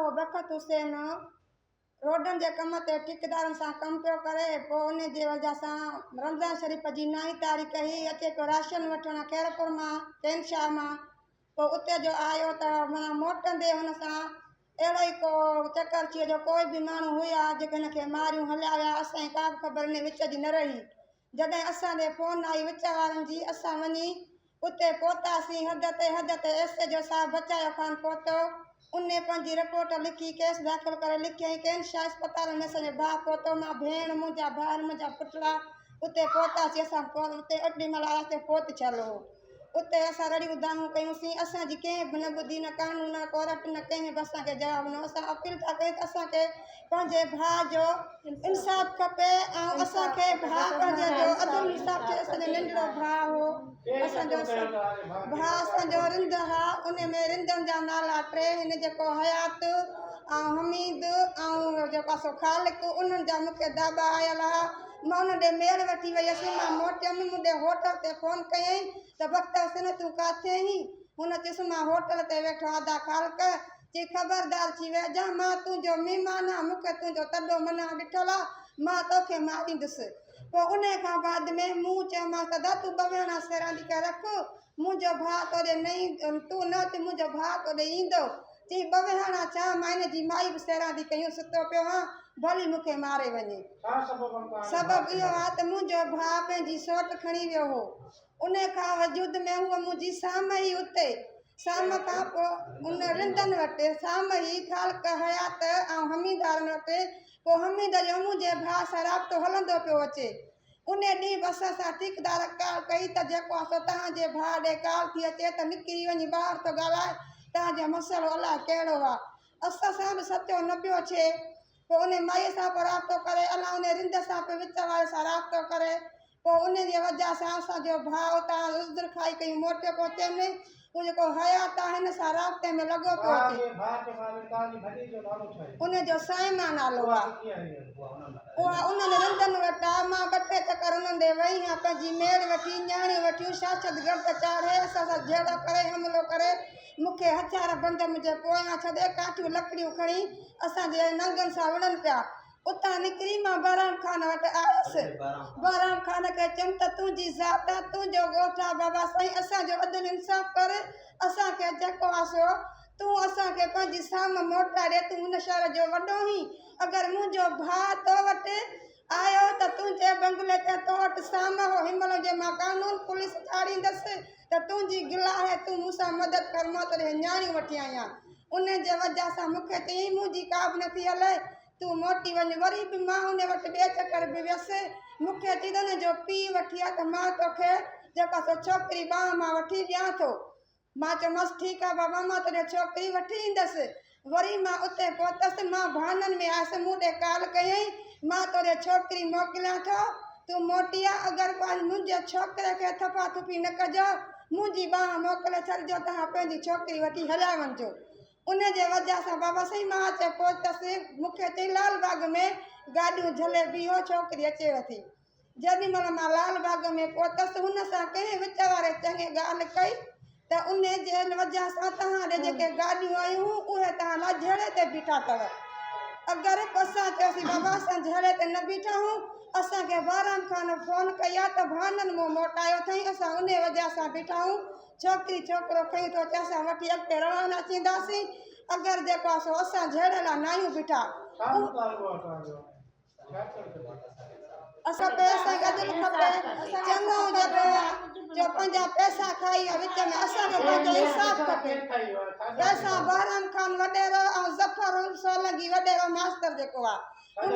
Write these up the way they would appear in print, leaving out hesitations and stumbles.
هو بخت حسين روڊن جي ڪم تي ٺيڪيدارن سان ڪم پيو ڪري، پوء ان جي وجه سان رمضان شريف جي نائين تاريخ هي اچي پيو راشن وٺڻ خيرپور مان ڪين شاهه مان، پوء اتي جو آيو ته معنيٰ موٽندي هن سان اهڙو ئي ڪو چڪر ٿي ويو جو ڪوئي به ماڻهو هيا جيڪي هن کي ماريون هليا ويا، اسان کي ڪا به خبر ان وچ جي نه رهي. جڏهن اسان ڏي فون آئي وچ وارن جي اسان وڃي اتي پهتاسين حد تي حد تي ايس ايڇ او صاحب بچايو خان پهتو انهي پنهنجي رپورٽ لکي ڪيس داخل ڪري لکيائين ڪين شاهه اسپتال ۾ اسان جو ڀاء پهتو مان ڀيڻ منهنجا ڀائر منهنجا پٽڙا اتي پهتاسين اسان اتي اوڏي مهل آياسين فوت ٿيل هو اتي اسان رڙيون دانهون ڪيون سين، اسان جي ڪنهن به نه ٻڌي، نه قانون نه ڪورٽ نه ڪنهن به اسان کي جواب ڏنو، اسان اپيل ٿا ڪيون ته اسان کي پنهنجي ڀاء جو انصاف کپي ۽ اسان کي ڀاء پنهنجي جو عدل انصاف ٿئي، اسان جو ننڍڙو ڀاء هو، اسان جو ڀاء اسان جو رند ها، ان ۾ رندن جا نالا ٽي هن جيڪو حيات ۽ حميد ۽ جيڪو آهي سو خالق انهن جا مون کي داٻا آيل ها. مان ان ڏي ميڙ وٺي ويس. مان موٽيم، مون ڏي هوٽل تي فون ڪيائين ته بختاور سنه تون ڪاٿي آهين؟ هن چيس مان هوٽل تي ويٺو آهيان ادا خالق. چي خبردار ٿي ويهجان، مان تنهنجو مهمان آهيان، مون کي تنهنجو تڏو منع ڏٺل آهي، مان توکي ماريندس. پوء انهيء کان بعد ۾ مون چيومانس ته ادا تون ٻه ويهڻا سيراندي ڪري رک، منهنجو ڀاء تو ڏي نه ايندو، تون نه اچ، منهنجو ڀاء تو ڏي ايندو. چي ٻه ويهاڻا ڇا، مان هن جي مائي به سيراندي ڪيون ستو پيو هان، ڀلي مون کي ماري وڃي. سبب اهو آ ته منهنجو ڀاء پنهنجي سئوٽ کڻي ويو هو. ان کان وجود ۾ هوء منهنجي سام هئي اتي. سام کان پوء ان رندن وٽ سام هئي، خالق حيات ۽ حميدارن وٽ. پوء حميد جو منهنجي ڀاء سان رابطو هلندو پيو اچي. ان ڏينهن به اسان سان ٺيڪدار ڪال ڪئي ته جيڪو آ سو توهان جي ڀاء ڏي ڪال ٿي اچي ته نڪري وڃي ٻاهر ٿو ڳالهائي، توهان جو مسئلو الاء ڪهڙو آ. اسان سان به سچو نه پيو اچي. پوء انهي مائيء سان به رابطو ڪري، الاء انهي رند سان به وچ واري سان رابطو ڪري، پوء انهي جي وجهه سان اسان جو ڀاء اتان عذر کائي ڪيون موٽيو پهچي ۾، هو جيڪو حيات آهي هن سان رابطي ۾ لڳو پيو اچي. ان جو صائمه نالو آ. اها انهن رندن وٽ آ. مان ٻه ٽي چڪر انهن ڏي وئي هان. پنهنجي ميڙ وٺي، نياڻيون وٺيون، شاشد گرد چاڙهي، اسان سان جهيڙو ڪري، حملو ڪري، مون کي هٿيار بند منهنجي پويان ڇڏي، ڪاٺيون لڪڙيون کڻي اسان جي ننگن سان وڙهن پيا. اتان نڪري مان بهرام خان وٽ آيس. بهرام خان کي چيم ته تنهنجي ذات آ، تنهنجو ڳوٺ آ، بابا سائين اسان جو عدل انصاف ڪر، اسان کي جيڪو آ سو تون اسان کي پنهنجي سام موٽائي ڏي، تون هن شهر جو وڏو هين، اگر منهنجو ڀاء تو وٽ آيو ته تنهنجي بنگلي تي تو وٽ سام هو، هن مهل جي مان قانون پوليس چاڙهيندس ته تنهنجي گلا آهي، تون مون سان مدد ڪر، مان تنهنجي نياڻيون وٺي آئي آهيان، انهن جي وجهه سان مون کي چيائين منهنجي ڪا به نٿي هلي، تون موٽي وڃ. وري به مان ان وٽ ٻئي چڪر به ويس. مون کي چيائين ته ان جو پيء وٺي آ ته مان توکي جيڪو سو ڇوڪري ٻانهن مان وٺي ڏيان ٿو. مان چيومانس ٺيڪ آ بابا مان تنهنجي ڇوڪري وٺي ايندس. وري مان اتي پهتس. مان ڀانن ۾ آيس. مون ڏي ڪال ڪيائين مان توڏي ڇوڪري موڪليان ٿو. تون موٽي آ. اگر منهنجي ڇوڪري کي ٿڦا ٿڦي نه ڪجو. منهنجي ٻانهن موڪلي ڇڏجو. توهان پنهنجي ڇوڪري وٺي هليا وڃجو. ان جي وجهه سان بابا سائين مان اچي پهتس. مون کي چيائين لال باغ ۾ گاڏيون جهلي بيهو ڇوڪري اچيو ٿي. جيڏي مهل مان لال باغ ۾ پهتس هن سان ڪنهن وچ واري چڱي ڳالهه ڪئي ته ان جي وجهه سان توهان ڏي جيڪي گاڏيون آيون هيون اهي توهان لاء جهيڙي تي بيٺا اٿو. اگر اسان چيوسين بابا اسان جهيڙي تي نه بيٺا آهيون اسان کي بهرام خان فون ڪئي آهي ته ڀانن مون موٽايو اٿئين اسان انهي وجهه سان بيٺا آهيون. ڇوڪري ڇوڪرو کڻي ٿو اچي اسان وٺي اڳتي روانا ٿينداسين اگر جيڪو آ سو اسان جهيڙي لاء ناهيون بيٺا. ڇا مطالبو آ توهان جو ڇا چوڻ چاهيو ٿا؟ اسان کي اسان کي عدل کپي چڱو جيڪو آ جو پنهنجا پئسا کائي ويا وچ ۾ اسان کي پنهنجو انصاف کپي پئسا بهرام خان وڏيرو ۽ ظفر سولنگي وڏيرو ماستر جيڪو آ ان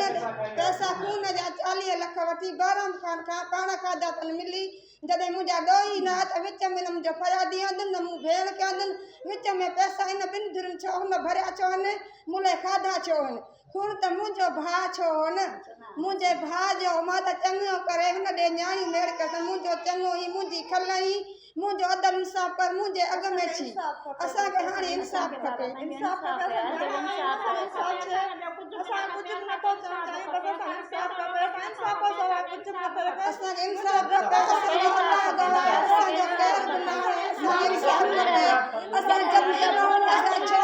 پئسا خون جا 40 لک وٺي بهرام خان کان پاڻ کاڌا اٿن ملي جڏهن منهنجا ڏوهي نه آيا ته وچ ۾ نه منهنجو فريادي آندن نه مون ڀيڻ کي آندن، وچ ۾ پئسا ان ٻن ڌرين ڇو هن ڀريا ڇو هن، مون لاء کاڌا ڇو هن، خون ته منهنجو ڀاء ڇو هو نه، منهنجي ڀاء جو مان ته چڱو ڪري هن ڏي نياڻيون ميڙ ڪيس، منهنجو چڱو هي منهنجي کل هي، منهنجو عدل انصاف ڪر، منهنجي اڳ ۾ ڇي، اسان کي هاڻي انصاف کپي. انصاف کپي اسان گهڻا آهيون اسان انصاف ڇي اسان ڪجهه به نٿو چوڻ چاهيون بس اسان انصاف کپي اسان انصاف کان سواء ڪجهه به نٿو رکي اسان کي انصاف کپي اسان جو الله گواهه اسان جو ڪير به ناهي اسان کي انصاف کپي اسان جتي نه هون اسان ڇو.